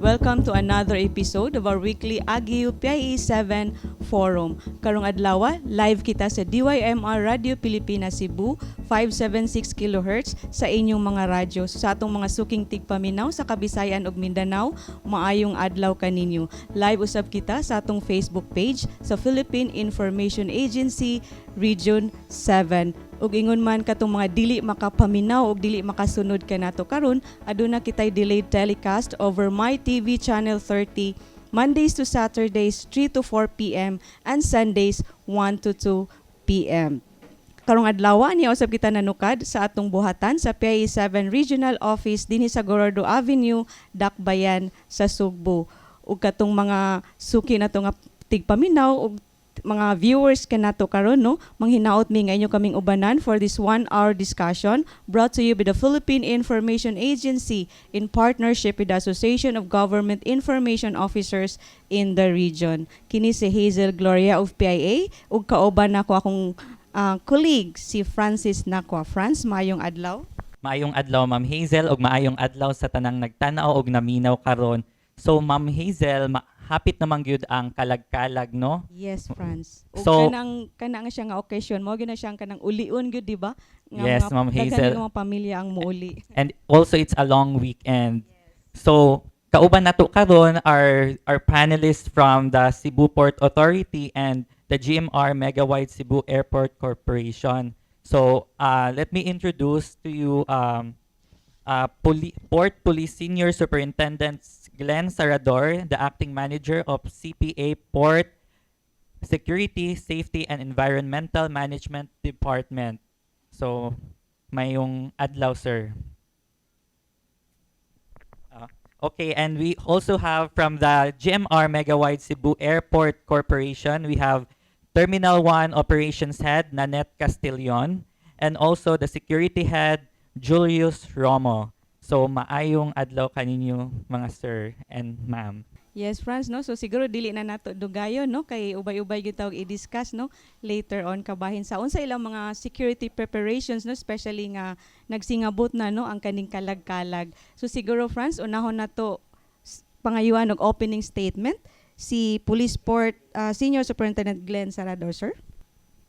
Welcome to another episode of our weekly AGIU PIE 7 Forum. Karong adlaw, live kita sa DYMR Radio Pilipinas Cebu, 576 kHz sa inyong mga radyo. So, sa atong mga suking tigpaminaw sa Kabisayan ug Mindanao, maayong adlaw kaninyo. Live usab kita sa atong Facebook page sa Philippine Information Agency Region 7. Ug ingon man katong mga dili makapaminaw ug dili makasunod kanato karon, aduna kitay delayed telecast over My TV channel 30 Mondays to Saturdays 3 to 4 p.m. and Sundays 1 to 2 p.m. Karong adlaw niya usab kita nanukad sa atong buhatan sa PIA 7 Regional Office dinhi sa Gorordo Avenue, Dakbayan sa Sugbo. Ug katong mga suki nato nga tigpaminaw ug mga viewers kanato karon, no, manghinaot mi nga inyo kaming ubanan for this 1 hour discussion brought to you by the Philippine Information Agency in partnership with the Association of Government Information Officers in the region. Kini si Hazel Gloria of PIA ug kauban nako akong colleague, si Francis Nakwa. Franz, maayong adlaw. Maayong adlaw, Ma'am Hazel, ug maayong adlaw sa tanang nagtan-aw og naminaw karon. So Ma'am Hazel, hapit naman gyud ang kalag-kalag, no? Yes, Franz. Ug kanang kanang siya nga occasion mo gyud na siyang kanang ulion gyud, di ba? Nga Yes, mga, Ma'am daghan Hazel. nga mga pamilya ang muuli. And also it's a long weekend. So kauban nato karon our panelists from the Cebu Port Authority and the GMR Megawide Cebu Airport Corporation. So let me introduce to you Port Police Senior Superintendent Glenn Sarador, the acting manager of CPA Port Security, Safety, and Environmental Management Department. So, maayong adlaw, sir. Okay, and we also have from the GMR Megawide Cebu Airport Corporation, we have Terminal 1 Operations Head, Nanette Castillon, and also the Security Head, Julius Romo. So, maayong adlaw kaninyo, mga sir and ma'am. Yes, Franz, no? So siguro dili na nato dugayon, no, kay ubay-ubay gyud tawag i-discuss, no, later on kabahin sa unsa ilang mga security preparations, no, especially nga nagsingabot na, no, ang kaning kalag-kalag. So siguro, Franz, unahon nato pangayuan og opening statement si Police Port Senior Superintendent Glenn Sarador, sir.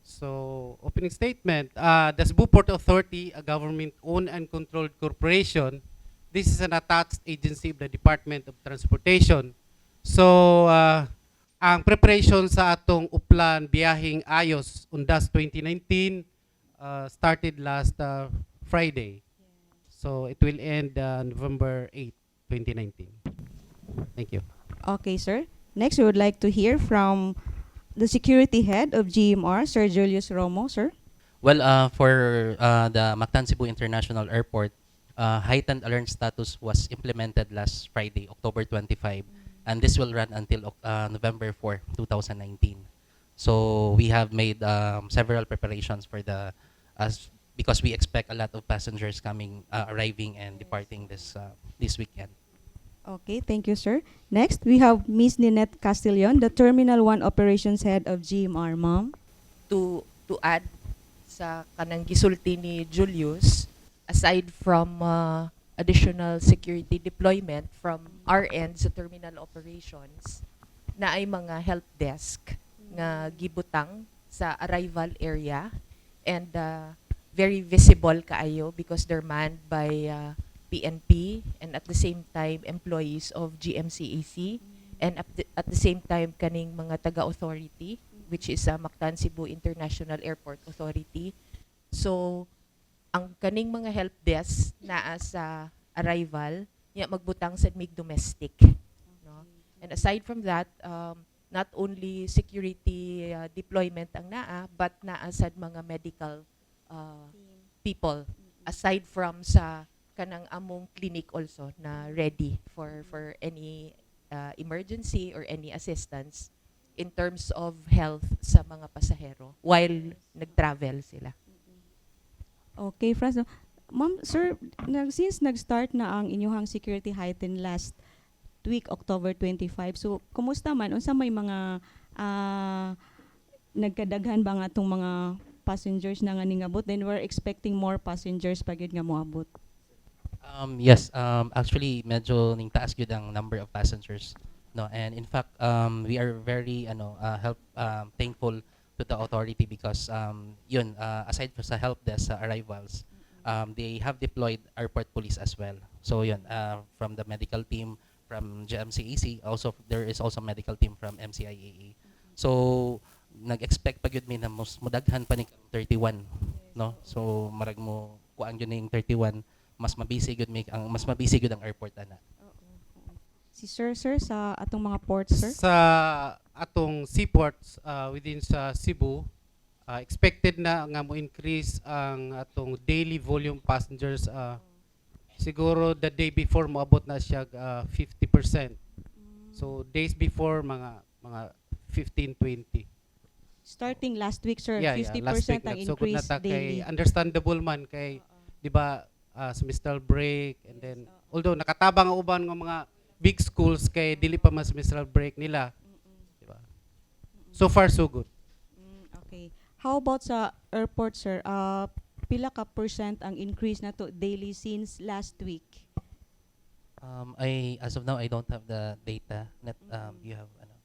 So, opening statement, the Cebu Port Authority, a government-owned and controlled corporation, this is an attached agency of the Department of Transportation. So, ang preparation sa atong Uplan Biyaheng Ayos Undas 2019 started last Friday. So, it will end November 8, 2019. Thank you. Okay, sir. Next, we would like to hear from the security head of GMR, Sir Julius Romo, sir. Well, for the Mactan Cebu International Airport, heightened alert status was implemented last Friday, October 25, and this will run until November 4, 2019. So we have made several preparations for the, as because we expect a lot of passengers coming, arriving and departing this weekend. Okay, thank you, sir. Next, we have Miss Ninette Castillon, the Terminal 1 Operations Head of GMR, ma'am. To add sa kanang gisulti ni Julius, aside from additional security deployment from our end sa terminal operations, naay mga help desk nga gibutang sa arrival area and very visible kaayo because they're manned by PNP and at the same time employees of GMCAC and at the same time kaning mga taga-authority, which is Mactan Cebu International Airport Authority. So ang kaning mga help desk naa sa arrival nya magbutang sa mig domestic, no? And aside from that, not only security deployment ang naa but naa sad mga medical people aside from sa kanang among clinic also na ready for any emergency or any assistance in terms of health sa mga pasahero while nag-travel sila. Okay, Franz, no? Ma'am, sir, since nag-start na ang inyong security heighten last week, October 25, so kumusta man? Unsa may mga nagkadaghan ba nga atong mga passengers na nga ningabot? Then we're expecting more passengers pa gyud nga moabot. Yes, actually medyo ning taas gyud ang number of passengers, no? And in fact, we are very ano help thankful to the authority because yun, aside from sa help desk sa arrivals, they have deployed airport police as well. So yun, from the medical team from GMCAC, also there is also medical team from MCIAA. So nag-expect pa gyud mi na mas mudaghan pa ni 31, no? So marag mo kuan gyud ning 31, mas mabisi gyud ang airport ana. Si sir, sa atong mga ports, sir? Sa atong seaports within sa Cebu, expected na nga mo increase ang atong daily volume passengers, siguro the day before moabot na siya 50%. So days before, mga 15 20. Starting last week, sir, 50% Last week ang nagsugod na increase ta kay daily. Understandable man kay, di ba, semestral break, and then although nakatabang ang uban ng mga big schools kay dili pa man semestral break nila, di ba? So far so good. Okay. How about sa airport, sir? Pila ka percent ang increase na to daily since last week? I as of now I don't have the data. Net you have ano?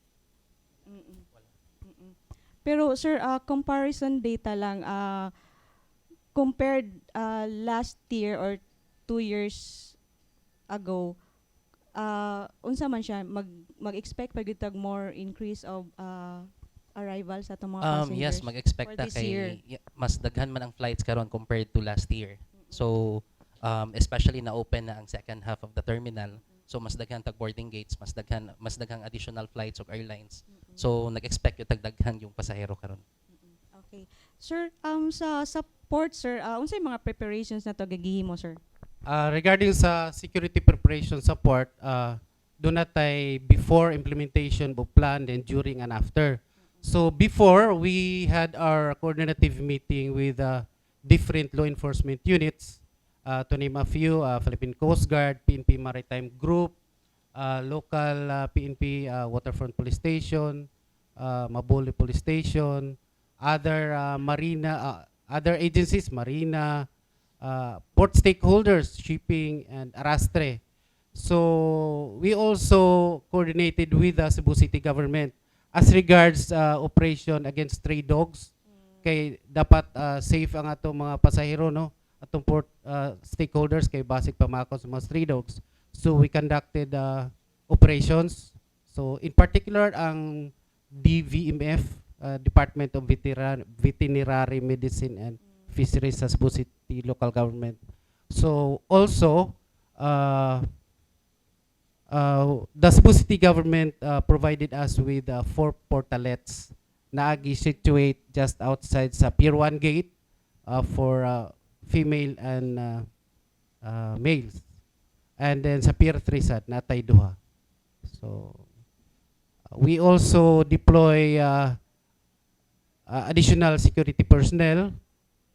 Pero sir, comparison data lang, compared last year or 2 years ago, unsa man siya mag mag-expect pa gyud tag more increase of arrivals sa atong mga passengers Yes, mag-expect for ta this kay year? Yeah, mas daghan man ang flights karon compared to last year. So especially na open na ang second half of the terminal. So mas daghan tag boarding gates, mas daghang additional flights of airlines. So nag-expect yung tag daghan yung pasahero karon. Okay. Sir, sa port, sir, unsay mga preparations na to gagihimo, sir? Regarding sa security preparation support, doon na tay before implementation of plan, then during and after. So before, we had our coordinative meeting with different law enforcement units, to name a few, Philippine Coast Guard, PNP Maritime Group, local PNP Waterfront Police Station, Mabolo Police Station, other marina, other agencies, marina, port stakeholders, shipping, and arrastre. So we also coordinated with the Cebu City government as regards operation against stray dogs. Kay dapat safe ang atong mga pasahero, no? Atong port stakeholders kay basig pamakaw sa mga stray dogs. So we conducted operations. So in particular ang DVMF, Department of Veterinary Medicine and Fisheries sa Cebu City local government. So also the Cebu City government provided us with four portalets na agi situate just outside sa Pier 1 gate for female and males. And then sa Pier 3 sad natay duha. So we also deploy additional security personnel.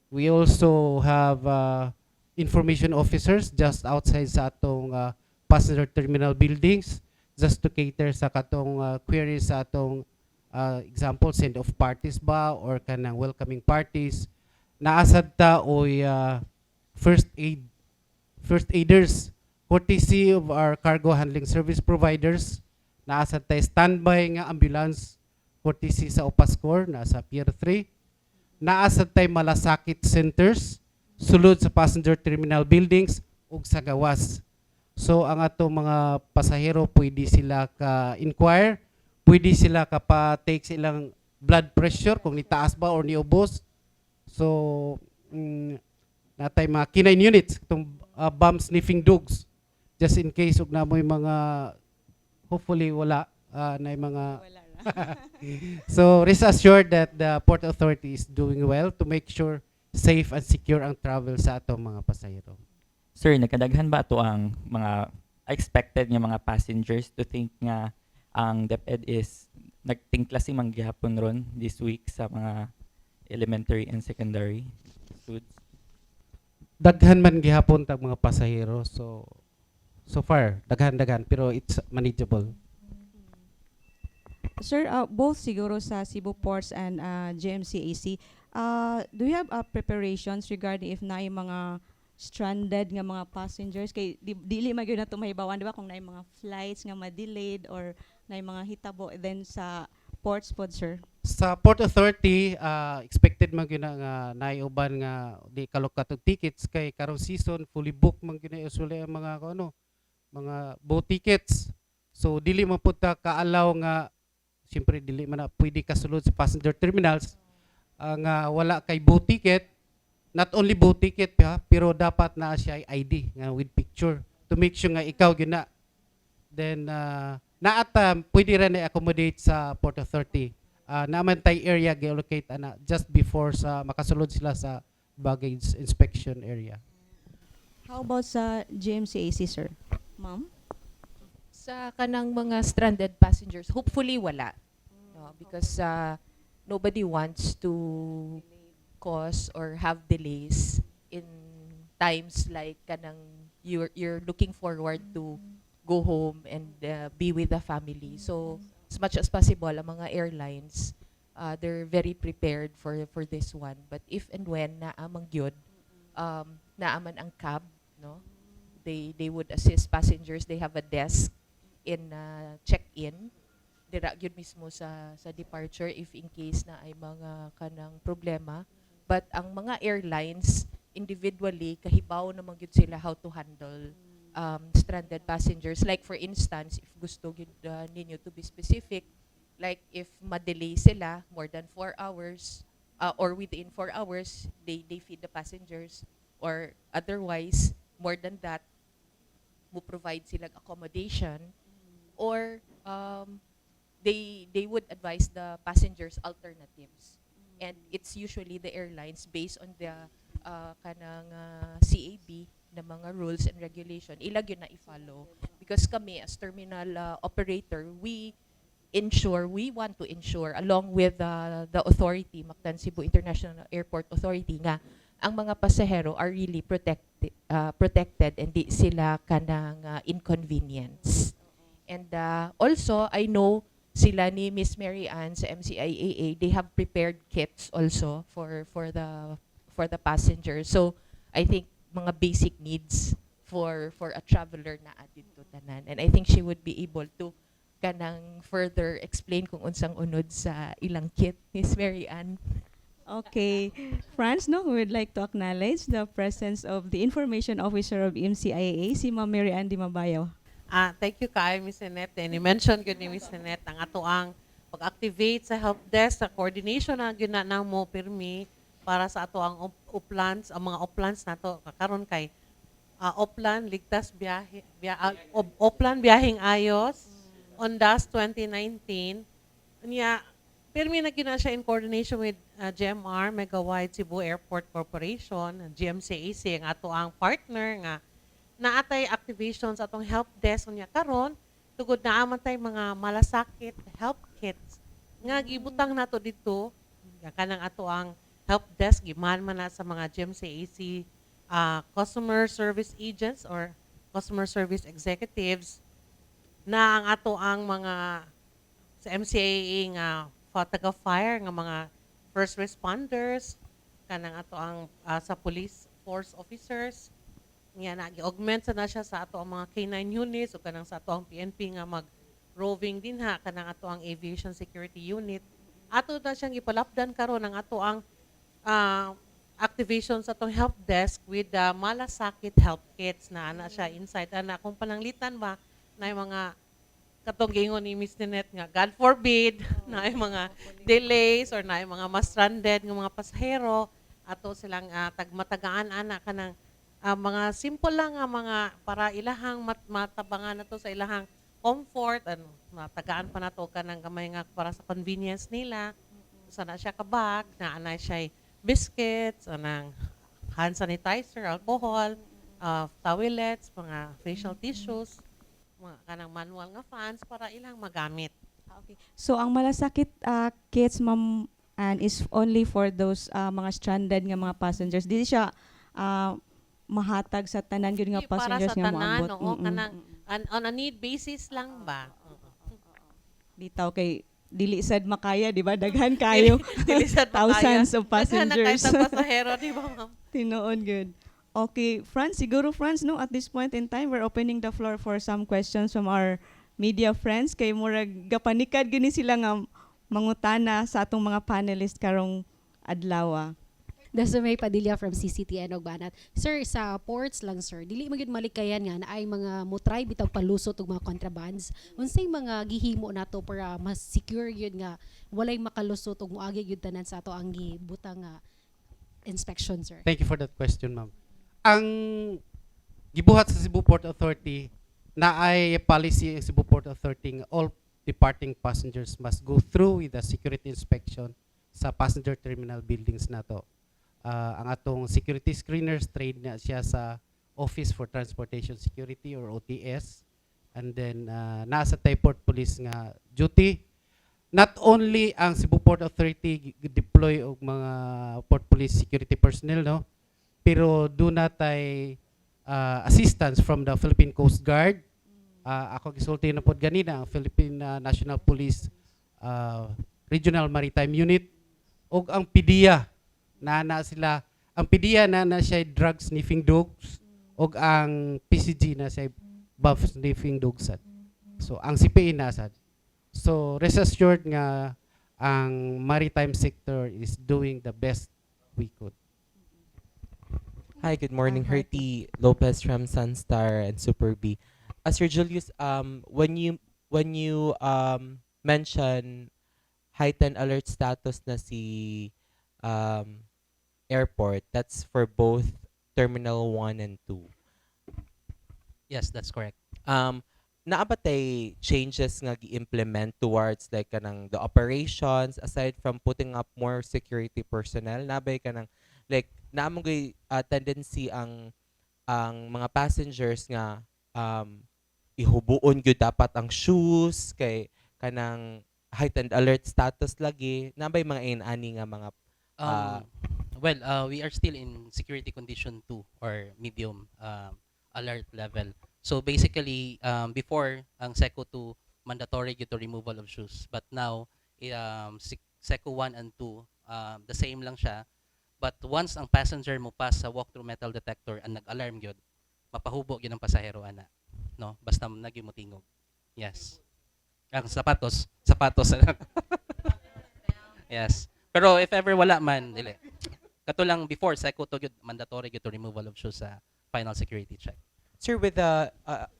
We also have information officers just outside sa atong passenger terminal buildings just to cater sa katong queries sa atong example, send off parties ba or kanang welcoming parties. Naa sad ta oy first aiders courtesy of our cargo handling service providers. Naa sad tay standby nga ambulance courtesy sa Opascor naa sa Pier 3. Naa sad tay malasakit centers sulod sa passenger terminal buildings ug sa gawas. So ang ato mga pasahero, pwede sila ka inquire, pwede sila ka pa-take silang blood pressure kung nitaas ba or niubos. So natay mga canine units itong bomb sniffing dogs just in case ug namoy mga, hopefully wala na mga Wala ra. So rest assured that the Port Authority is doing well to make sure safe and secure ang travel sa atong mga pasahero. Sir, nagkadaghan ba ato ang mga expected nga mga passengers to think nga ang DepEd is nagtingklase man gihapon ron this week sa mga elementary and secondary students? Daghan man gihapon tag mga pasahero, so so far daghan-daghan, pero it's manageable. Sir, both siguro sa Cebu Ports and JMCAC, do you have preparations regarding if naay mga stranded nga mga passengers? Kay dili man gyud nato mahibawan, di ba, kung naay mga flights nga ma-delayed or naay mga hitabo then sa ports pod, sir? Sa Port Authority, expected man gyud na nga naay uban nga di ka-allocate og tickets kay karong season fully booked man gyud na usually ang mga ano, mga boat tickets. So dili man pud ta ka-allow nga, siyempre dili man na pwede kasulod sa passenger terminals nga wala kay boat ticket. Not only boat ticket pa, pero dapat na siya ay ID nga with picture to make sure nga ikaw gyud na. Then naata pwede ra na accommodate sa Port Authority. Naa man tay area gi-allocate ana just before sa makasulod sila sa baggage inspection area. How about sa JMCAC, sir? Ma'am? Sa kanang mga stranded passengers, hopefully wala. No, because nobody wants to cause or have delays in times like kanang you're looking forward to go home and be with the family. So as much as possible, ang mga airlines, they're very prepared for this one. But if and when naa man gyud, naa man ang CAB, no? They would assist passengers. They have a desk in check-in dira gyud mismo sa departure if in case naay mga kanang problema. But ang mga airlines individually, kahibaw naman gyud sila how to handle stranded passengers. Like for instance, if gusto gyud ninyo to be specific, like if ma-delay sila more than 4 hours or within 4 hours, they feed the passengers, or otherwise more than that, mo provide silang accommodation or they would advise the passengers alternatives. And it's usually the airlines, based on the kanang CAB na mga rules and regulation, ila gyud na i-follow, because kami as terminal operator, we want to ensure along with the authority, Mactan Cebu International Airport Authority, nga ang mga pasahero are really protected and di sila kanang inconvenience. And also, I know sila ni Miss Mary Ann sa MCIAA, they have prepared kits also for the passengers. So I think mga basic needs for a traveler na didto tanan. And I think she would be able to kanang further explain kung unsang unod sa ilang kit, Miss Mary Ann. Okay. Franz, no, we would like to acknowledge the presence of the Information Officer of MCIAA, si Ma'am Mary Ann Dimabayaw. Ah, thank you kay Miss Annette. And i-mention gyud ni Miss Annette ang atoang pag-activate sa help desk sa coordination na gyud na namo pirmi para sa ato ang uplans, ang mga uplans nato karon kay Oplan Ligtas Biyahe Oplan Biyaheng Ayos Undas 2019. Niya pirmi na gyud na siya in coordination with GMR Megawide Cebu Airport Corporation, GMCAC, ang ato ang partner nga naatay activation sa atong help desk. Unya karon, tugod naa man tay mga malasakit help kits nga gibutang nato dito kanang ato ang help desk, giman man na sa mga GMCAC customer service agents or customer service executives na ang ato ang mga sa MCAA nga taga fire nga mga first responders, kanang ato ang sa police force officers nga na gi-augment sa na siya sa ato ang mga K9 units o kanang sa ato ang PNP nga mag roving dinha, kanang ato ang aviation security unit. Ato na siyang gipalapdan karon ang ato ang activation sa atong help desk with the malasakit help kits na ana siya inside ana kung pananglitan ba na yung mga katong giingon ni Miss Ninette nga God forbid na yung mga delays or na yung mga mas stranded nga mga pasahero, ato silang tagmatagaan ana kanang mga simple lang nga mga para ilahang matabangan nato sa ilahang comfort, ano, matagaan pa nato kanang gamay nga para sa convenience nila. Usa na siya ka bag na ana siya biscuits, anang hand sanitizer, alcohol, towelettes, mga facial tissues. mga kanang manual nga fans para ilang magamit. Okay. So ang malasakit kits, ma'am, and is only for those mga stranded nga mga passengers. Dili siya mahatag sa tanan gyud nga Di, para passengers sa nga tanan, moabot. Oo, kanang on a need basis lang ba? Oo. Bitaw kay dili sad makaya, di ba? Daghan kayo. Dili sad makaya. Thousands of Daghan na kayo passengers. sa pasahero, di ba, ma'am? Tinuod good. Okay, Franz, siguro Franz, no, at this point in time, we're opening the floor for some questions from our media friends. Kay murag gapanikad gini sila nga mangutana sa atong mga panelists karong adlaw. Desiree Padilla from CCTN og Banat. Sir, sa ports lang sir, dili man gyud malikayan nga naay mga mo-try bitaw palusot og mga contrabands. Unsay mga gihimo nato para mas secure gyud nga walay makalusot og moagi gyud tanan sa ato ang gibutang nga inspection, sir? Thank you for that question, ma'am. Ang gibuhat sa Cebu Port Authority na ay policy ang Cebu Port Authority nga all departing passengers must go through with the security inspection sa passenger terminal buildings nato. Ang atong security screeners trained na siya sa Office for Transportation Security or OTS, and then naa sa tay port police nga duty. Not only ang Cebu Port Authority deploy og mga port police security personnel, no, pero duna tay assistance from the Philippine Coast Guard. Ako gisulti na pod ganina ang Philippine National Police Regional Maritime Unit ug ang PDEA na na sila. Ang PDEA na na siya drug sniffing dogs ug ang PCG na siya bomb sniffing dogs sad. So ang CPA na sad. So rest assured nga ang maritime sector is doing the best we could. Hi, good morning. Hi. Herty Lopez from Sunstar and Super B. Sir Julius, when you mention heightened alert status na si airport, that's for both Terminal 1 and 2. Yes, that's correct. Naa ba tay changes nga gi-implement towards like kanang the operations aside from putting up more security personnel? Naa bay kanang like naa mo gyud tendency ang mga passengers nga ihubuon gyud dapat ang shoes kay kanang heightened alert status lagi? Naa bay mga inani nga mga Well, we are still in security condition 2 or medium alert level. So basically, before, ang SECO 2, mandatory gyud to removal of shoes. But now, SECO 1 and 2, the same lang siya. But once ang passenger mo pass sa walk-through metal detector and nag-alarm gyud, mapahubo gyud ang pasahero ana. No? Basta nagi mo tingog. Yes. Ang sapatos, sapatos. Yes. Pero if ever wala man, dili. Kato lang before SECO 2 gyud mandatory gyud to removal of shoes sa final security check. Sir, with the,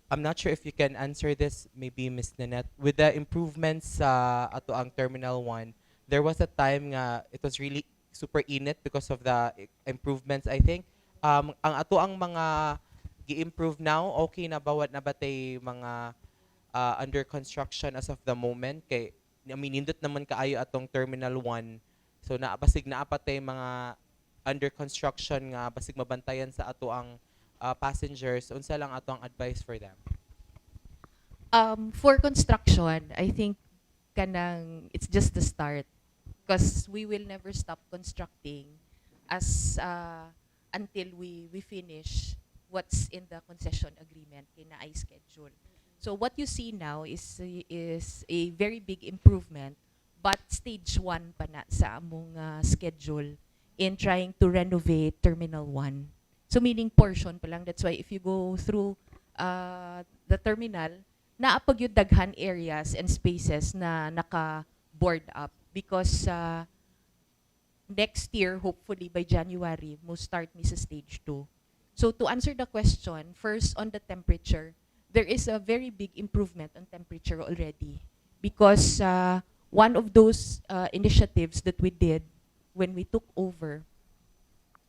I'm not sure if you can answer this, maybe Miss Nanette, with the improvements sa ato ang Terminal 1, there was a time nga it was really super init because of the improvements, I think. Ang ato ang mga gi-improve now, okay na ba? What na ba tay mga under construction as of the moment? Kay, I mean, nindot naman kaayo atong Terminal 1. So, na, basig naa pa tay mga under construction nga basig mabantayan sa ato ang passengers, unsa lang ato ang advice for them? For construction, I think kanang it's just the start because we will never stop constructing as until we finish what's in the concession agreement kay naay schedule. So what you see now is a very big improvement, but stage 1 pa na sa among schedule in trying to renovate Terminal 1. So meaning portion pa lang. That's why if you go through the terminal, naa pa gyud daghan areas and spaces na naka-board up because next year, hopefully by January, mo start mi sa stage 2. So to answer the question, first on the temperature, there is a very big improvement on temperature already because one of those initiatives that we did when we took over,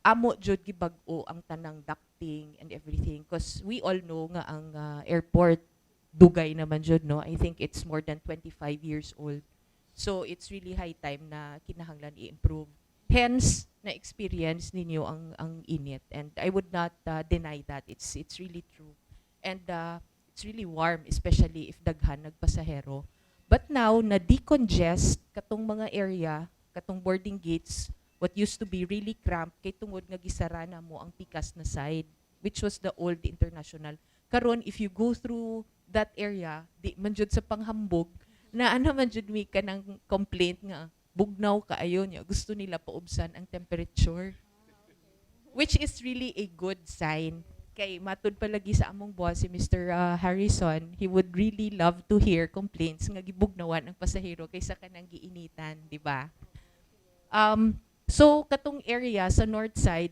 amo jud gibag-o ang tanang ducting and everything because we all know nga ang airport dugay naman jud, no? I think it's more than 25 years old, so it's really high time na kinahanglan i-improve. Hence na experience ninyo ang init, and I would not deny that it's really true and it's It's really warm, especially if daghan nagpasahero. But now, na decongest katong mga area, katong boarding gates, what used to be really cramped kay tungod nga gisara na mo ang pikas na side, which was the old international. Karon, if you go through that area, di man jud sa panghambog, na ano man jud mi kanang complaint nga bugnaw kaayo niya, gusto nila paubsan ang temperature, which is really a good sign kay matud palagi sa among boss, si Mr. Harrison, he would really love to hear complaints nga gibugnawan ang pasahero kaysa kanang giinitan, di ba? So katong area sa north side,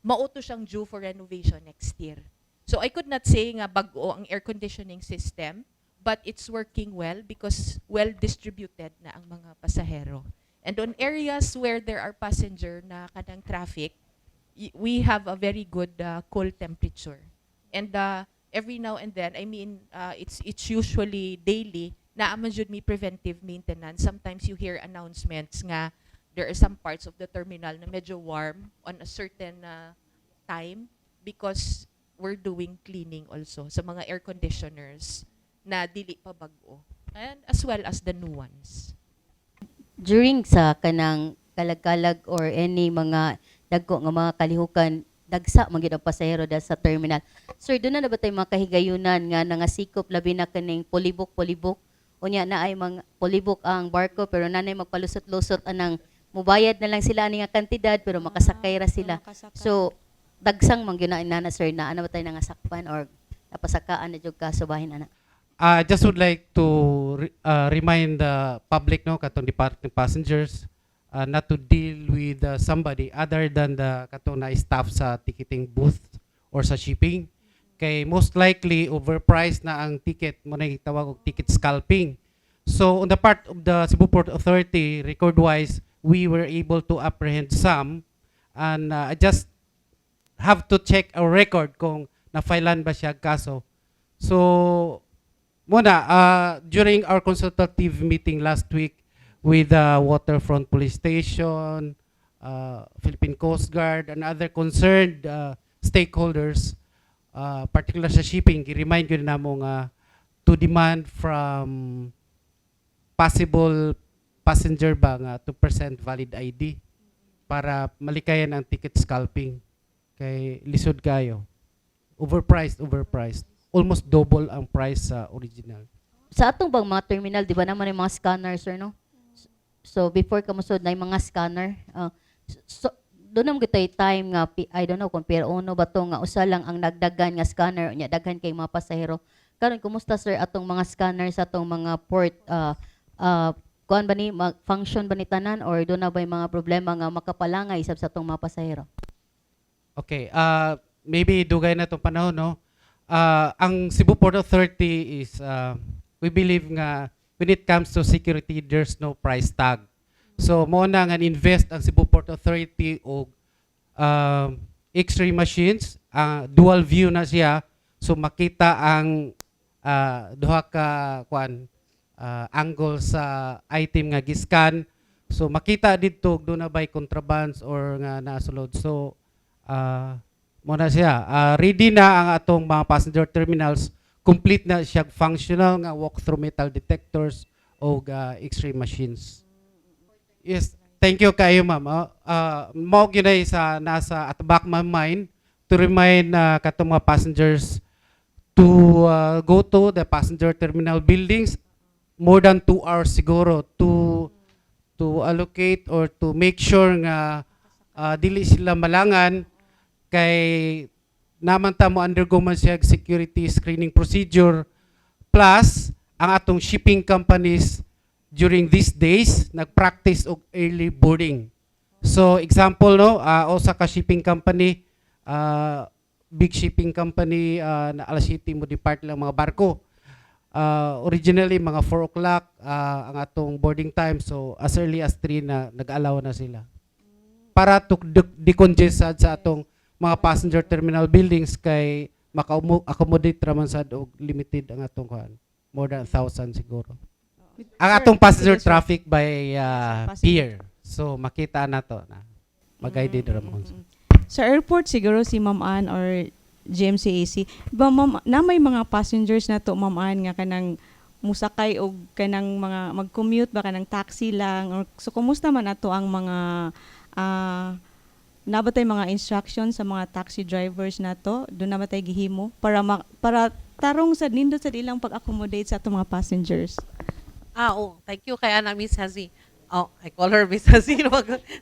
mao to siyang due for renovation next year. So I could not say nga bag-o ang air conditioning system, but it's working well because well distributed na ang mga pasahero. And on areas where there are passenger na kanang traffic, we have a very good cool temperature. And every now and then, I mean, it's usually daily, naa man jud mi preventive maintenance. Sometimes you hear announcements nga there are some parts of the terminal na medyo warm on a certain time because we're doing cleaning also sa mga air conditioners na dili pa bag-o and as well as the new ones. During sa kanang kalag-kalag or any mga dagko nga mga kalihukan, dagsa man gyud ang pasahero dahil sa terminal. Sir, doon na ba tayo mga kahigayunan nga nangasikop, labi na kaning polibok polibok? Unya na ay mga polibok ang barko pero nanay magpalusot-lusot anang mubayad na lang sila ani nga kantidad pero makasakay ra sila. Makasakay. So dagsang man gyud na inana, sir, na ano ba tayo nangasakpan or napasakaan na jud kaso bahin ana? I just would like to remind the public, no, katong departing passengers, not to deal with somebody other than the katong na staff sa ticketing booth or sa shipping. Kay most likely overpriced na ang ticket mo, na tawag og ticket scalping. So on the part of the Cebu Port Authority, record-wise, we were able to apprehend some and I just have to check our record kung na-filean ba siya kaso. So muna, during our consultative meeting last week with the Waterfront Police Station, Philippine Coast Guard, and other concerned stakeholders, particular sa shipping, gi-remind ko namo nga to demand from possible passenger ba nga to present valid ID para malikayan ang ticket scalping kay lisod kayo. Overpriced, overpriced. Almost double ang price sa original. Sa atong bang mga terminal, di ba naman yung mga scanner, sir, no? So before ka musod na yung mga scanner, so doon naman kita time nga I don't know kung pero uno ba to nga usa lang ang nagdagan nga scanner, unya daghan kay mga pasahero. Karon, kumusta, sir, atong mga scanner sa atong mga port? Kuan ba ni, mag function ba ni tanan or doon na ba yung mga problema nga makapalangay sab sa atong mga pasahero? Okay, maybe dugay na itong panahon, no? Ang Cebu Port Authority is, we believe nga when it comes to security, there's no price tag. So, mo na nga invest ang Cebu Port Authority og X-ray machines, dual view na siya, so makita ang duha ka kuan angle sa item nga giscan. So makita didto doon na by contrabands or nga nasulod. So mo na siya. Ready na ang atong mga passenger terminals. Complete na siya, functional nga walk-through metal detectors o X-ray machines. Yes, thank you kayo, ma'am. Mao gyud ay sa nasa at the back my mind to remind katong mga passengers to go to the passenger terminal buildings more than 2 hours siguro to allocate or to make sure nga dili sila malangan kay naman ta mo undergo man siya og security screening procedure, plus ang atong shipping companies during these days nagpractice og early boarding. So example, no, usa ka shipping company, big shipping company, na alas 7 mo depart lang mga barko. Originally mga 4 o'clock ang atong boarding time, so as early as 3 na nag-allow na sila para to decongest sad sa atong mga passenger terminal buildings kay maka-accommodate raman sad og limited ang atong kuan, more than 1,000 siguro ang atong passenger Sige, sir. Traffic by Passenger. pier, so makita na to na mag-guided ra mo. Sa airport siguro si Ma'am Ann or GMCAC. Ba ma'am, na may mga passengers na to, Ma'am Ann, nga kanang musakay og kanang mga mag-commute ba, kanang taxi lang or so, kumusta man ato ang mga naa ba tay mga instructions sa mga taxi drivers nato? Duna ba tay gihimo para tarong sa nindot sa ilang pag-accommodate sa ato mga passengers? Ah, oh, thank you kay ana, Miss Hazi. Oh, I call her Miss Hazi, no?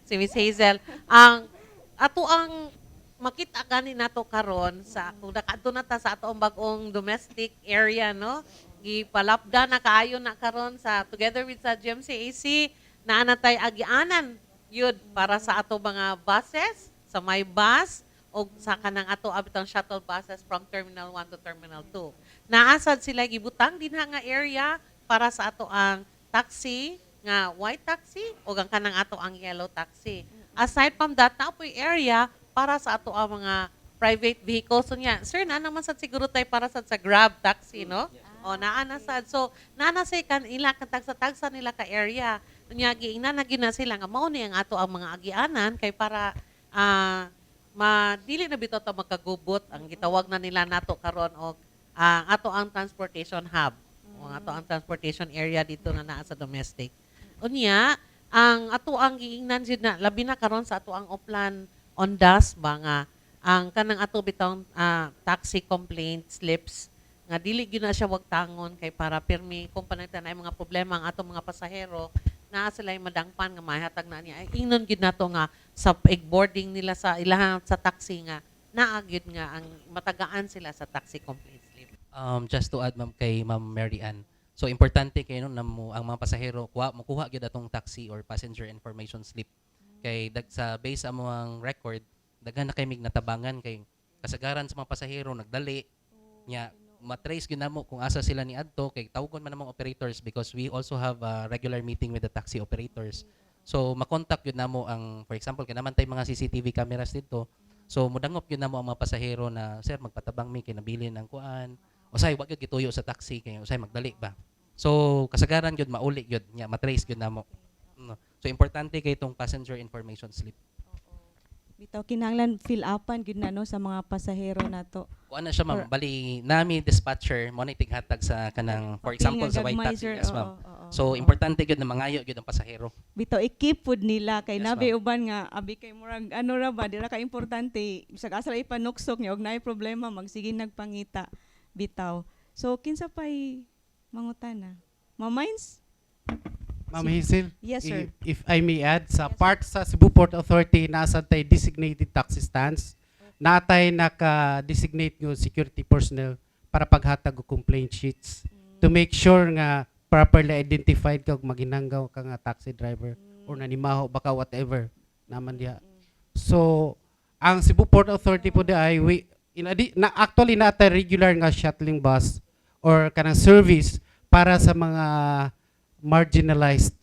Si Miss Hazel. Ang ato ang makita gani nato karon sa kung nakaadto na ta sa ato ang bag-ong domestic area, no? Gipalapda na kaayo na karon sa together with sa GMCAC, naa na tay agianan yun para sa ato mga buses, sa may bus o sa kanang ato abitang shuttle buses from Terminal 1 to Terminal 2. Naa sad sila gibutang dinha nga area para sa ato ang taxi nga white taxi o ang kanang ato ang yellow taxi. Aside from that, naa poy area para sa ato ang mga private vehicles. So nya, sir, naa naman sad siguro tay para sad sa Grab taxi, no? O naa na sad. So naa na say kan ila kan tagsa-tagsa nila ka area. Nya giingnan na gyud na sila nga mao ni ang ato ang mga agianan kay para madili na bitaw ta magkagubot, ang gitawag na nila nato karon og ang ato ang transportation hub o ang ato ang transportation area dito na naa sa domestic. Unya, ang ato ang giingnan jud na labi na karon sa ato ang Oplan Ondas ba nga ang kanang ato bitawng taxi complaint slips nga dili gyud na siya wagtangon kay para pirmi kung pananglitan ay mga problema ang atong mga pasahero, naa sila yung madangpan nga mahatag na niya. Ay, ingnon gyud nato nga sa boarding nila sa ilahang sa taxi nga naa gyud nga ang matagaan sila sa taxi complaint slip. Just to add, ma'am, kay Ma'am Mary Ann. So importante kay no na mo ang mga pasahero kuha mokuha gyud atong taxi or passenger information slip. Kay dag sa base sa among record, daghan na kay mig natabangan kay kasagaran sa mga pasahero nagdali nya matrace gyud namo kung asa sila ni adto kay tawgon man namong operators because we also have a regular meeting with the taxi operators. So makontak gyud namo ang, for example, kay naa man tay mga CCTV cameras dito. So mudangop gyud namo ang mga pasahero na, "Sir, magpatabang mi kay nabilin ang kuan." Usay wa gyud gituyo sa taxi kay usay magdali ba. So kasagaran gyud mauli gyud nya matrace gyud namo. No. So importante kay itong passenger information slip. Bitaw, kinahanglan fill upan gyud na, no, sa mga pasahero nato. Kuan na siya, ma'am, bali nami dispatcher mo na tighatag sa kanang, for Papel example, nga sa white gagmay, taxi. sir. Yes, ma'am. Oo. So importante gyud na mangayo gyud ang pasahero. Bitaw, i-keep pud nila kay Yes, nabi ma'am. uban nga abi kay murag ano ra ba, di ra ka importante, bisag asa ra ipanuksok niya og naay problema magsige nagpangita bitaw. So kinsa pay mangutana? Ma'am Mines? Ma'am Hazel, Yes, sir. if I may add, sa part sa Cebu Port Authority, nasa tay designated taxi stands, natay naka-designate yung security personnel para paghatag og complaint sheets to make sure nga properly identified ka ug maginanggaw ka nga taxi driver or nanimaho baka, whatever naman diha. So, ang Cebu Port Authority po di ay we in na actually natay regular nga shuttling bus or kanang service para sa mga marginalized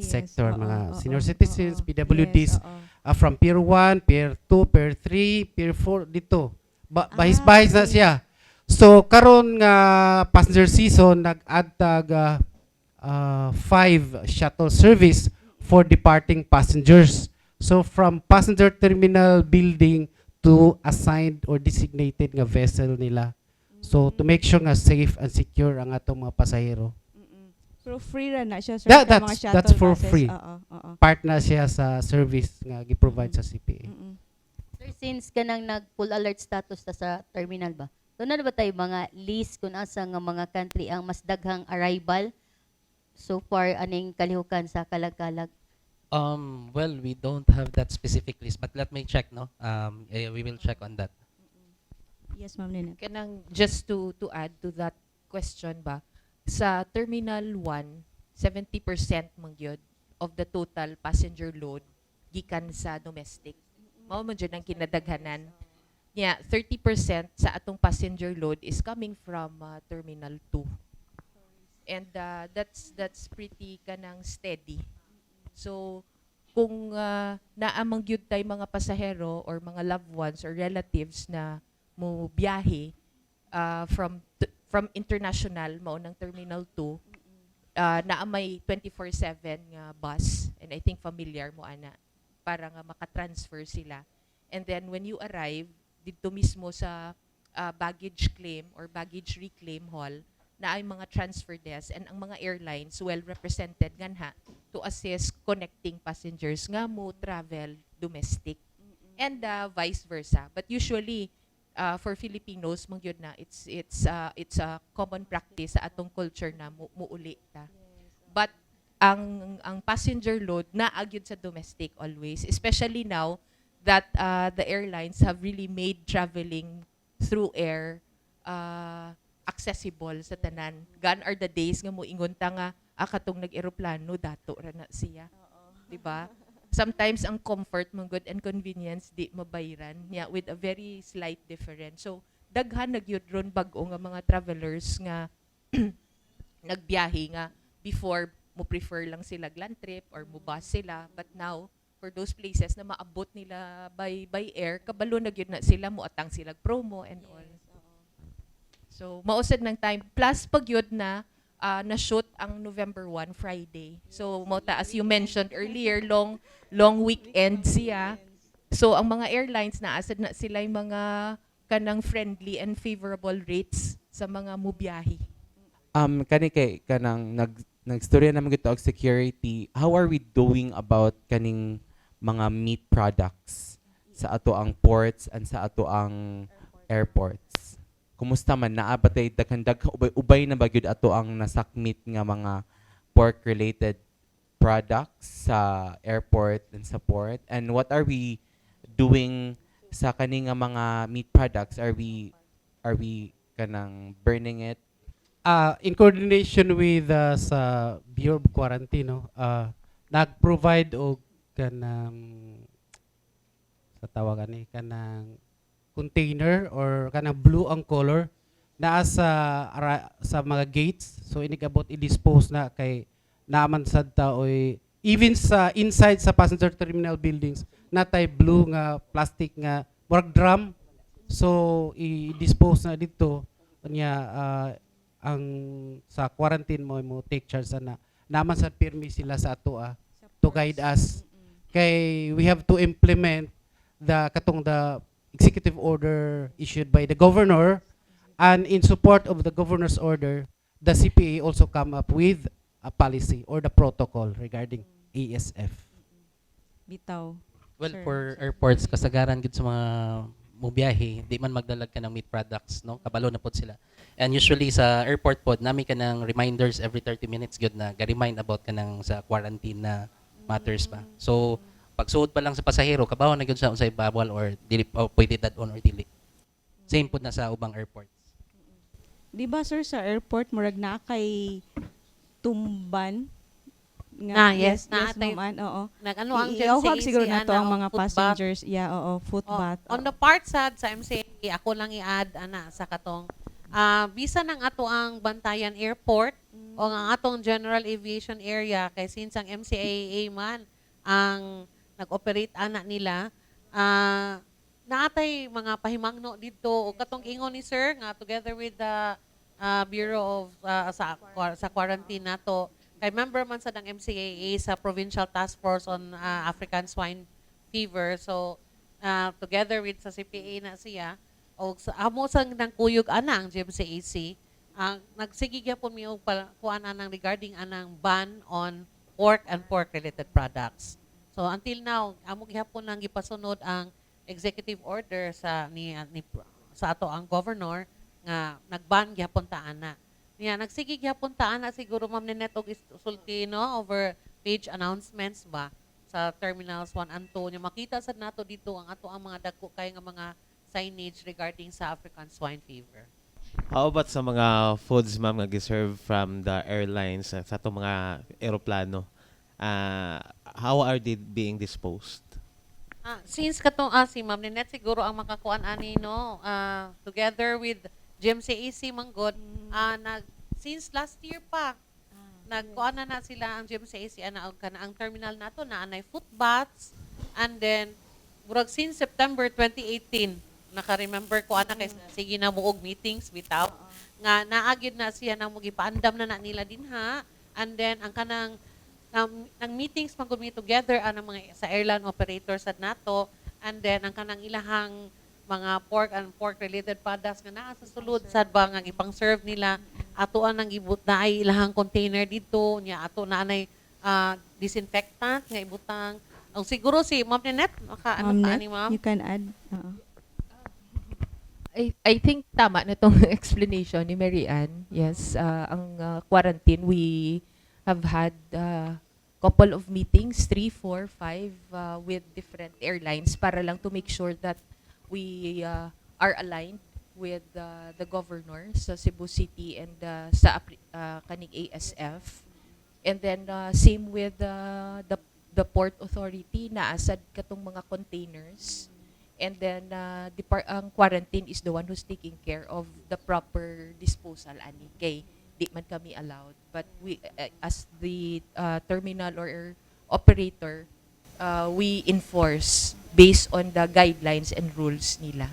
sector, mga senior citizens, PWDs, from Pier 1, Pier 2, Pier 3, Pier 4 dito. Bahis-bahis na siya. So karon nga passenger season, nag-add tag five shuttle service for departing passengers. So from passenger terminal building to assigned or designated nga vessel nila. So to make sure nga safe and secure ang atong mga pasahero. Pero free ra na siya, sir, sa mga shuttle That's for buses. free. Oo. Part na siya sa service nga gi-provide sa CPA. Sir, since kanang nag full alert status ta sa terminal ba? Doon na ba tayo mga list kung asa nga mga country ang mas daghang arrival so far aning kalihukan sa kalag-kalag? Well, we don't have that specific list, but let me check, no? Eh, we will check on that. Yes, Ma'am Ninette. Kanang just to add to that question ba, sa Terminal 1, 70% man gyud of the total passenger load gikan sa domestic. Mao man jud ang kinadaghanan. Nya 30% sa atong passenger load is coming from Terminal 2. And that's pretty kanang steady. So kung naa man gyud tay mga pasahero or mga loved ones or relatives na mo biyahe from international, mao ng Terminal 2, naa may 24/7 nga bus, and I think familiar mo ana, para nga makatransfer sila. And then when you arrive Didto mismo sa baggage claim or baggage reclaim hall na ay mga transfer desk and ang mga airlines well represented nganha to assist connecting passengers nga mo travel domestic and vice versa. But usually for Filipinos man gyud na it's a common practice sa atong culture na muuli ta. But ang passenger load naa gyud sa domestic always, especially now that the airlines have really made traveling through air accessible sa tanan. Gone are the days nga moingon ta nga katong nag-eroplano dato ra na siya. Di ba? Sometimes ang comfort man gud and convenience di mabayran niya with a very slight difference. So daghan na gyud ron bag-o nga mga travelers nga nagbiyahe nga before mo prefer lang sila land trip or mo bus sila, but now for those places na maabot nila by air, kabalo na gyud na sila, moatang sila promo and all. So mao sad ng time plus pag yun na na-shoot ang November 1, Friday. So mao ta, as you mentioned earlier, long long weekend siya. So ang mga airlines na asad na sila yung mga kanang friendly and favorable rates sa mga mubiyahe. Kani kay kanang nagstorya naman gito og security. How are we doing about kaning mga meat products sa ato ang ports and sa ato ang airports? Kumusta man, naa ba tay daghan daghan, ubay-ubay na ba gyud ato ang nasakmit nga mga pork related products sa airport and sa port, and what are we doing sa kani nga mga meat products? Are we kanang burning it? In coordination with sa Bureau of Quarantine, no, nag-provide og kanang sa tawagan ni kanang container or kanang blue ang color naa sa mga gates. So inig-abot, i-dispose na kay naaman sad ta oy even sa inside sa passenger terminal buildings natay blue nga plastic nga murag drum, so i-dispose na dito niya. Ang sa quarantine mo take charge ana naman sa pirmi sila sa ato to guide us kay we have to implement the katong the executive order issued by the governor, and in support of the governor's order, the CPA also come up with a policy or the protocol regarding ASF. Bitaw. Well, Sir. For airports, kasagaran gid sa mga mubiyahe, di man magdalag ka ng meat products, no? Kabalo na pod sila. And usually sa airport pod, nami ka ng reminders every 30 minutes gud na ga-remind about ka ng sa quarantine na matters pa. So, pagsuod pa lang sa pasahero, kabaw na gyud sa unsay bawal or dili o pwede dad-on or dili. Same pod na sa ubang airports. Di ba, sir, sa airport murag na kay tumban nga? Na, yes, yes, naa ma'am Ann, oo. Nag-ano ang Iauhag GMCAC siguro na to ana, ang og mga foot bath. passengers. Yeah, oo, foot Oh, bath. on Oo. the part sad sa MCA, ako lang i-add ana sa katong bisan ang ato ang Bantayan Airport o ang atong General Aviation Area, kay since ang MCAA man ang nag-operate ana nila, naatay mga pahimangno didto o katong ingon ni sir nga together with the Bureau of sa quarantine nato, kay member man sa ng MCAA sa Provincial Task Force on African Swine Fever. So together with sa CPA na siya og sa amo sang nang kuyog ana ang GMCAC, ang nagsige gyapon mi og kuan anang regarding anang ban on pork and pork related products. So until now, amo gihapon nang gipasunod ang executive order sa ni sa ato ang governor nga nagban gihapon ta ana. Niya nagsige gihapon ta ana siguro, Ma'am Nenet, og sulti, no, over page announcements ba sa Terminals 1 and 2 nya makita sad nato dito ang ato ang mga dagko kay nga mga signage regarding sa African swine fever. How about sa mga foods, ma'am, nga giserve from the airlines sa atong mga eroplano? How are they being disposed? Since katong si Ma'am Ninette siguro ang makakuan ani, no, together with GMCAC manggod, nag since last year pa nagkuan na na sila ang GMCAC ana og kana ang terminal nato na anay foot baths, and then murag since September 2018, naka-remember ko ana kay sige na mo og meetings bitaw nga naagid na siya na mo gipaandam na na nila dinha, and then ang kanang ng meetings man gud mi together ang mga sa airline operators at nato, and then ang kanang ilahang Mga pork and pork related products nga naa sa sulod sad ba nga ipang-serve nila, ato ang ibut na ay ilahang container dito nya, ato na anay disinfectant nga ibutang. Ang siguro si Ma'am Nanette maka ano Ma'am pa Net, ani, ma'am? you can add. Oo. I think tama na tong explanation ni Mary Ann. Yes, ang quarantine, we have had couple of meetings, three, four, five, with different airlines para lang to make sure that we are aligned with the governor sa Cebu City and sa kaning ASF. And then same with the Port Authority na asad katong mga containers. And then ang quarantine is the one who's taking care of the proper disposal ani kay di man kami allowed. But we as the terminal or operator, we enforce based on the guidelines and rules nila.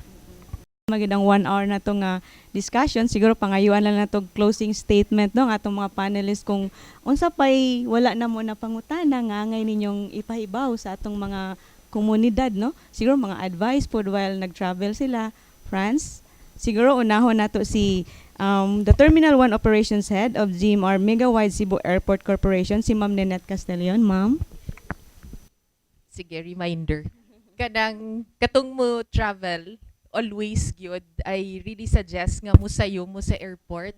Magandang 1 hour na to nga discussion. Siguro pangayuan lang na to closing statement, no, ang atong mga panelists kung unsa pay wala na mo na pangutana nga angay ninyong ipahibaw sa atong mga komunidad, no? Siguro mga advice pod while nag-travel sila. France, siguro unahon nato si the Terminal 1 Operations Head of GMR Megawide Cebu Airport Corporation, si Ma'am Nanette Castellon. Ma'am. Sige, reminder. Kanang katong mo travel, always gyud I really suggest nga mo sayo mo sa airport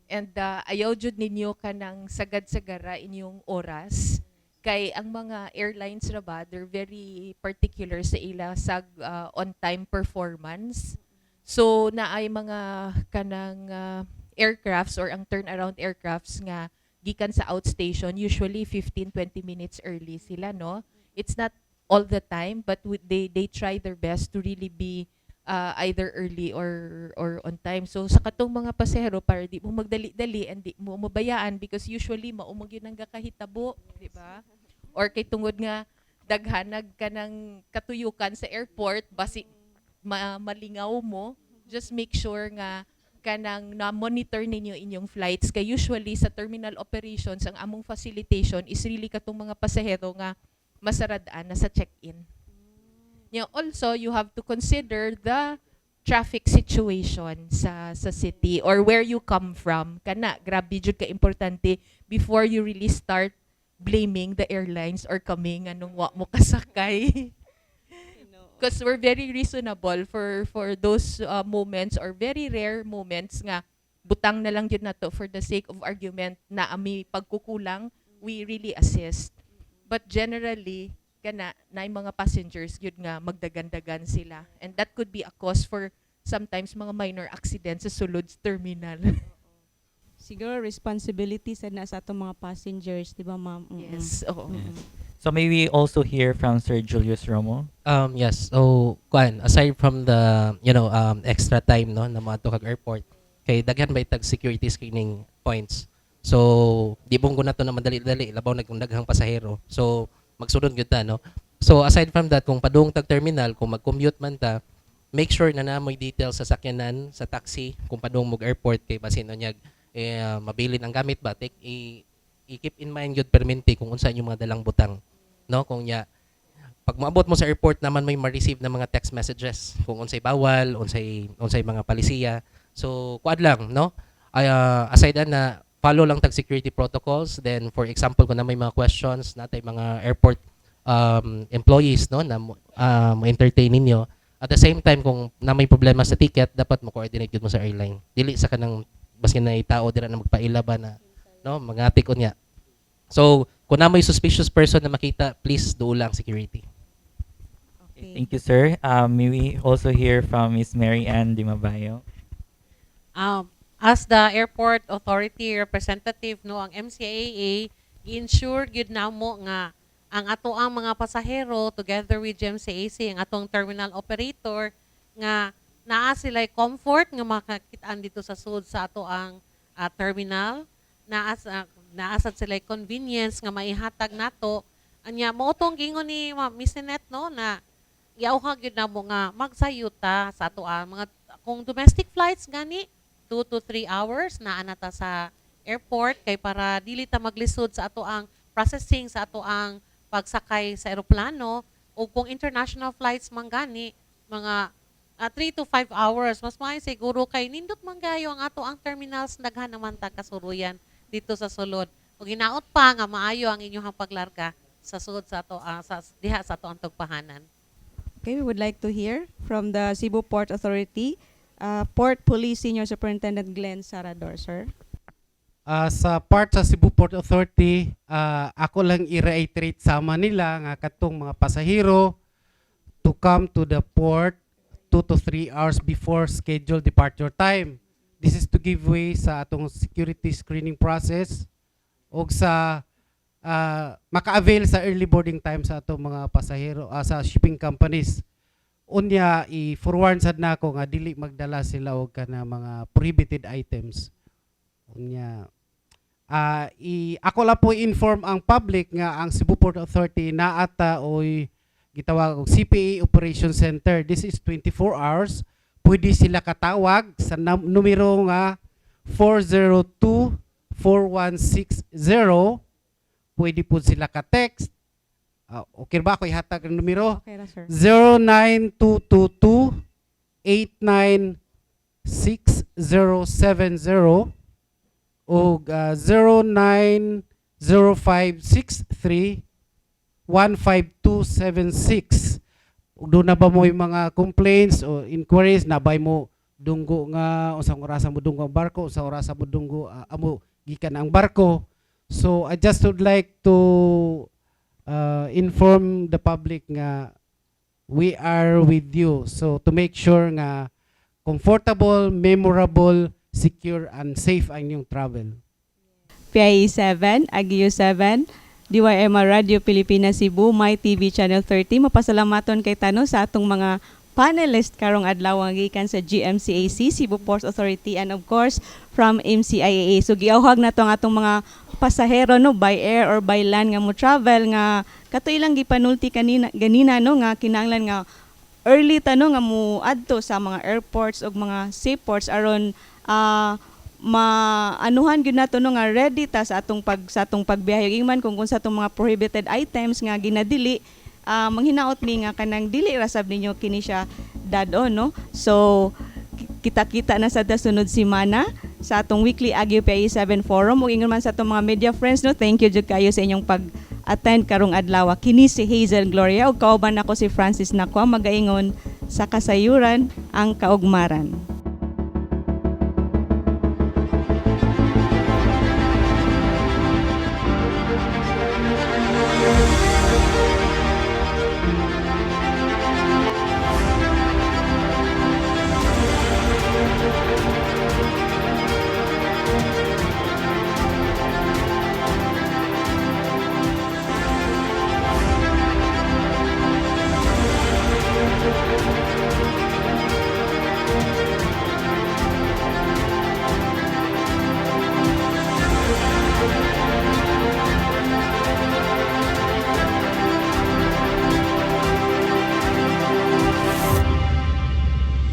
and ayaw jud ninyo kanang sagad-sagara inyong oras kay ang mga airlines ra ba, they're very particular sa ila sa on-time performance. So naay mga kanang aircrafts or ang turnaround aircrafts nga gikan sa outstation, usually 15 20 minutes early sila, no? It's not all the time, but they try their best to really be either early or on time. So sa katong mga pasahero, para di mo magdali-dali and di mo mabayaan because usually mao man gyud ang gakahitabo, di ba? Or kay tungod nga daghanag ka ng katuyukan sa airport, basi malingaw mo, just make sure nga kanang na-monitor ninyo inyong flights kay usually sa terminal operations, ang among facilitation is really katong mga pasahero nga masaradaan na sa check-in. Yeah, also you have to consider the traffic situation sa city or where you come from. Kana grabe jud ka importante before you really start blaming the airlines or kami nganong wa mo kasakay. Because we're very reasonable for those moments or very rare moments nga butang na lang jud nato for the sake of argument na ami pagkukulang, we really assist. But generally, kana na mga passengers gyud nga magdagan-dagan sila and that could be a cause for sometimes mga minor accidents sa sulod sa terminal. Siguro responsibility sad na sa atong mga passengers, di ba, ma'am? Yes, oo. So may we also hear from Sir Julius Romo? Yes. So, kuan, aside from the, extra time, no, na moadto kag airport, kay daghan bay tag security screening points. So, di bonggo na to na madali-dali, labaw na kung daghang pasahero. So, magsunod gyud ta, no. So, aside from that, kung padung tag terminal, kung mag-commute man ta, make sure na namoy details sa sakyanan, sa taxi, kung padung mo airport kay basin unyag eh, mabilin ang gamit ba, take i-keep in mind gyud permente kung unsa inyong mga dalang butang, no? Kung nya pag moabot mo sa airport naman may ma-receive na mga text messages kung unsay bawal, unsay mga palisiya. So kuan lang, no? Ay, aside na follow lang tag security protocols. Then for example, kung na may mga questions natay mga airport employees, no, na mo entertain ninyo. At the same time, kung na may problema sa ticket, dapat mo coordinate gyud mo sa airline. Dili sa kanang baskin na tao dira na magpaila ba na, no, mangatik unya. So, kung na may suspicious person na makita, please do lang security. Okay. Thank you, sir. May we also hear from Miss Mary Ann Dimabayo? As the airport authority representative, no, ang MCAA gi-ensure gyud namo nga ang ato ang mga pasahero together with GMCAC, ang atong terminal operator, nga naa sila comfort nga makakitaan dito sa sud sa ato ang terminal, naa sad sila convenience nga maihatag nato. Anya mao tong gingon ni Ma'am Miss Nanette, no, na giauhag gyud namo nga magsayo ta sa ato ang mga kung domestic flights gani, 2 to 3 hours naa na ta sa airport kay para dili ta maglisod sa ato ang processing sa ato ang pagsakay sa eroplano, o kung international flights man gani, mga 3 to 5 hours. Mas maayo siguro kay nindot man gayo ang ato ang terminals, daghan naman ta kasuruyan dito sa sulod. Ug hinaot pa nga maayo ang inyong paglarga sa sud sa ato sa diha sa ato ang tugpahanan. Okay, we would like to hear from the Cebu Port Authority, Port Police Senior Superintendent Glenn Sarador, sir. Sa part sa Cebu Port Authority, ako lang i-reiterate sama nila nga katong mga pasahero to come to the port 2 to 3 hours before scheduled departure time. This is to give way sa atong security screening process og sa maka-avail sa early boarding time sa atong mga pasahero sa shipping companies. Unya, i-forward sad nako nga dili magdala sila og kana mga prohibited items. Unya, i ako lang po inform ang public nga ang Cebu Port Authority naata oy gitawag og CPA Operation Center. This is 24 hours. Pwede sila katawag sa numero nga 402 4160. Pwede po sila ka-text. Okay ba ako ihatag ang numero? Okay ra, sir. 09222 896070 ug 090563 15276. Ug duna ba mo yung mga complaints o inquiries na bay mo dunggo nga unsang orasa mo dunggo ang barko, unsang orasa mo dunggo amo gikan ang barko? So I just would like to inform the public nga we are with you, so to make sure nga comfortable, memorable, secure and safe ang inyong travel. PIE 7, Ageo 7, DYMR Radio Pilipinas Cebu, My TV Channel 30. Mapasalamaton kay Tano sa atong mga panelist karong adlaw ang gikan sa GMCAC, Cebu Port Authority, and of course from MCIAA. So giauhag na to ang atong mga pasahero, no, by air or by land nga mo travel, nga kato ilang gipanulti kanina ganina, no, nga kinahanglan nga early ta, no, nga mo adto sa mga airports ug mga seaports aron maanuhan gyud nato, no, nga ready ta sa atong pagbiyahe. Ug man kung sa atong mga prohibited items nga ginadili, manghinaot mi nga kanang dili ra sab ninyo kini siya dad-on, no. So kita-kita na sa sunod semana sa atong weekly Agyo PIE 7 Forum. Ug ingon man sa atong mga media friends, no, thank you jud kayo sa inyong pag attend karong adlaw. Kini si Hazel Gloria ug kauban nako si Francis Nakwa, magaingon sa kasayuran ang kaugmaran.